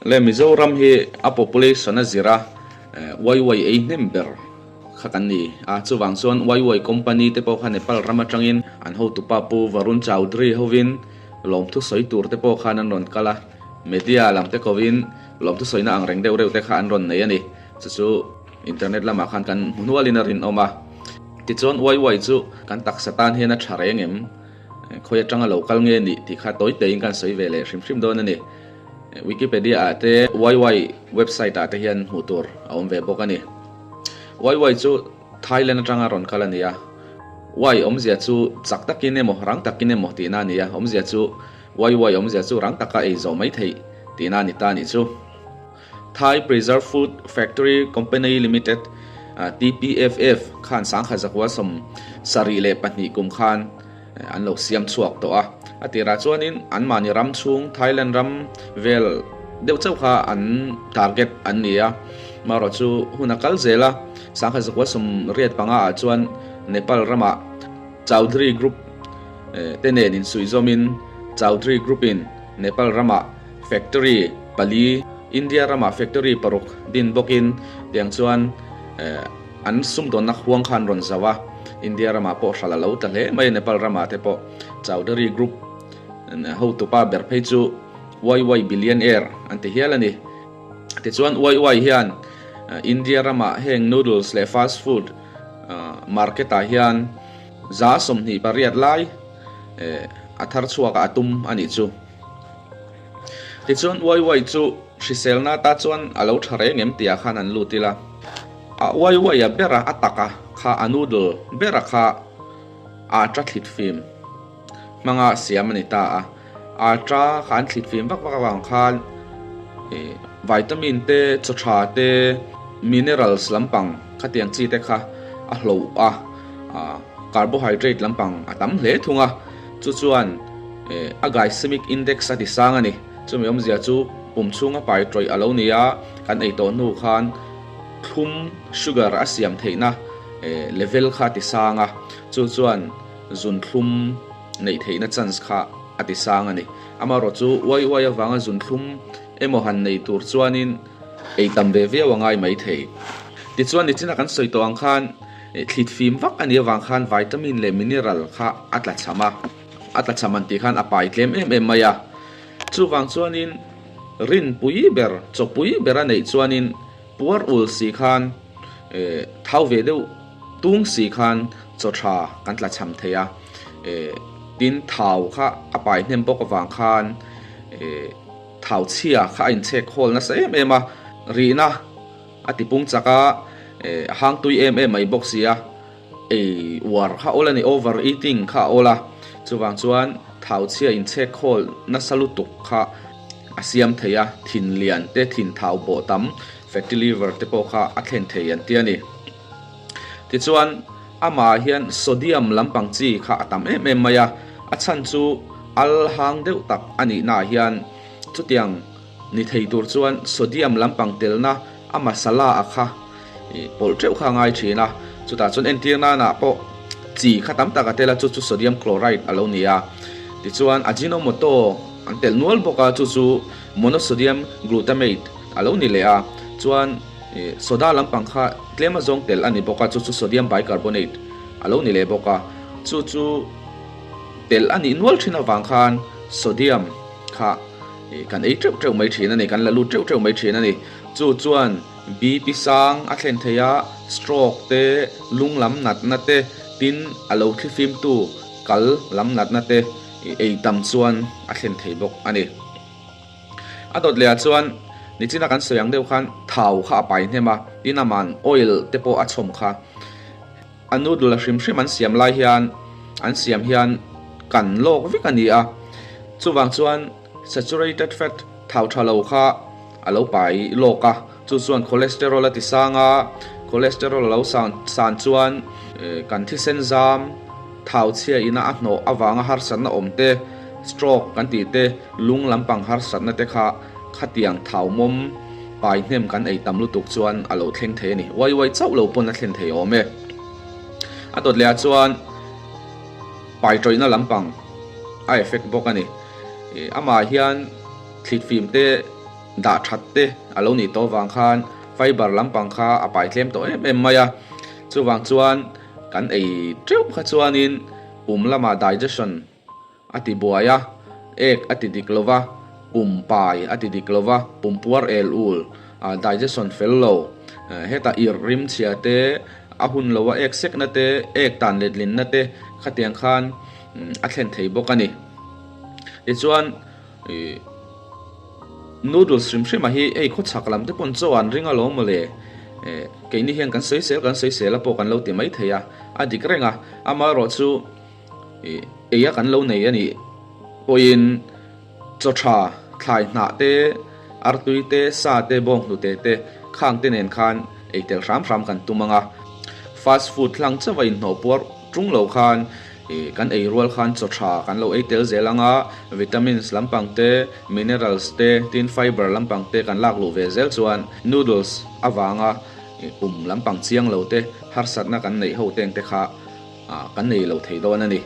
Le Mizoram hi a population a zir a, waiwai ei hnem ber kha kan ni a, chuvang chuan waiwai company te pawh kha Nepal ram atangin an hotupa Pu Varun Chaudhary hovin lawmthu sawi tur te pawh khan an rawn kal a, media lam te kovin lawmthu sawina ang reng deuh reuh te kha an rawn nei a ni. Chu chu internet lamah khan kan hmu hnualin a rinawm a. Tichuan waiwai chu kan taksa tan hian a tha reng em? Khawi atanga lo kal nge nih tih kha tawi teiin kan sawi ve leh hrim hrim dawn a ni. Wikipedia ah te YY website ah te hian hmuh tur a awm ve bawk a ni. YY chu Thailand atanga rawn kal a ni a. Y awmzia chu chak takin emaw rang takin emaw tihna a ni a, awmzia chu YY awmzia chu rang taka ei zawh mai theih tihna a ni ta a nih chu. Thai Preserved Food Factory Company Limited, TPFF, khan sangkhat zakua 72 kum khan an lo siam chhuak tawh a. A tirah chuanin anmahni ram chhung Thailand ram vel deuh chauh kha an target an ni a. Marawh chu hun a kal zel a, 1985 ah chuan Nepal ramah Chaudhary Group te nen insuihzawmin Chaudhary Group in Nepal ramah Factory pali, India ramah factory paruk din bawkin tiang chuan an sumdawnna huang kha an rawn zauh a, India ramah pawh hral a lo ta hle mai a, Nepal ramah te pawh Chaudhary Group hotupa ber phei chu YY Billionaire an ti hial a ni. Tichuan YY hian India ramah heng noodles leh fast food market ah hian 28% lai a thar chhuak a tum a nih chu. Tichuan uai uai chu hriselna ata chuan a lo tha reng em tihah khan an lut ila. A uai uai a bera a taka kha a noodle bera kha atta thlit fim hmanga siam a ni ta a. Atta kha an thlit fim vak vak avang khan vitamin te chaw tha te minerals lampang khatiang chi te kha a hloh a, carbohydrate lampang a tam hle thung a. Chu chuan a glycemic index a ti sang a ni. Chumi awmzia chu pum chhunga pai tawih a lo ni a, kan ei tawh hnu khan thlum, sugar, a siam theihna level kha a ti sang a, chu chuan zun thlum neih theihna chance kha a ti sang a ni. Amaherawh chu uai uai avanga zun thlum emaw han nei tur chuanin ei tam ve viau a ngai mai thei. Tichuan nichina kan sawi tawh ang khan Thlit fim vak a nih avang khan vitamin leh mineral kha a tla cham a, a tla cham an tih khan a pai tlem em em mai a. Chuvang chuanin rinpui ber, chawpui ber a neih chuanin puar ul si khan thau ve deuh tung si khan chaw tha kan tla cham thei a. Tin, thau kha a pai hnem bawk avang khan thau chhia kha a inchhek hawl nasa em em a, rihna. A ti pung chak a, a hang tui em em mai bawk si a, ei uar kha awl a ni, over eating kha a awl a, chuvang chuan thau chhia inchhek khawl nasa lutuk kha a siam thei a, thin lian te, thin thau bawh tam, fatty liver te pawh kha a thlen thei an ti a ni. Tichuan amah hian sodium lampang chi kha a tam em em mai a, a chhan chu al hang deuh tak a nihnaah hian chutiang, Ni thei tur chuan sodium lampang telna a masala a kha pawlh teuh kha a ngai thin a, chutah chuan entir nanah pawh chi kha tam tak a tel a, chu chu sodium chloride a lo ni a. Tichuan ajinomoto an telh nual bawk a, chu chu monosodium glutamate a lo ni leh a, chuan soda lampang kha tlem a zawng telh a ni bawk a, chu chu sodium bicarbonate a lo ni leh bawk a, chu chu telh a nih nual thin avang khan sodium kha. Kan ei teuh teuh mai thin a ni, kan la lut teuh teuh mai thin a ni. Chu chuan BP sang a thlen thei a, stroke te, lung lam natna te, tin a lo thlifimtu kal lam natna te ei tam chuan a thlen thei bawk a ni. A dawt leh ah chuan nichina kan sawi ang deuh khan thau kha a pai hnem a, tin aman oil te pawh a chhawm kha. A noodle hrim hrim an siam lai hian an siam hian kan lawk vek a ni a, chuvang chuan saturated fat thau tha lo kha a lo pai lawk a, chu chuan cholesterol a ti sang a, cholesterol a lo san san chuan kan thisen zam thau chhia ina a hnawh avanga harsatna awm te, stroke kan tih te, lung lampang harsatna te kha khatiang thau mawm pai hnem kan ei tam lutuk chuan a lo thleng thei a ni. Uai uai chauh lo pawn a thlen thei awm e. A dawt leh ah chuan pai tawihna lampang a effect bawk a ni. Amah hian thlit fim te Dah that te a lo nih tawh vang khan fiber lampang kha a pai tlem tawh em em mai a. Chuvang chuan kan ei teuh kha chuanin pum lamah digestion a ti buai a, ek a ti dik lo va, pum pai a ti dik lo va, pum puar el ul, digestion fel lo, hetah irh rim chhia te, a hun lo a ek sekna te, ek tan letlinna te khatiang khan a thlen thei bawk a ni. Tichuan. Ih noodles hrim hrim ah hi hei khawchhak lam te pawn chaw an ring alawm mawle eh keini hian kan sawisel kan sawisel a pawh kan lo ti mai thei a a dik reng a amaherawh chu ih ei a kan lo nei a nih pawhin chaw tha thlai hnah te artui te sa te bawnghnute te khang te nen khan ei tel hram hram kan tum ang a fast food hlang chauh a inhnawh puar tung lo khan Ih, kan ei rual khan chaw tha kan lo ei tel zel ang a, vitamins lampang te, minerals te, tin fiber lampang te kan lak luh ve zel chuan noodles avanga pum lampang chiang lo te, harsatna kan neih ho teng te kha kan nei lo thei dawn a ni.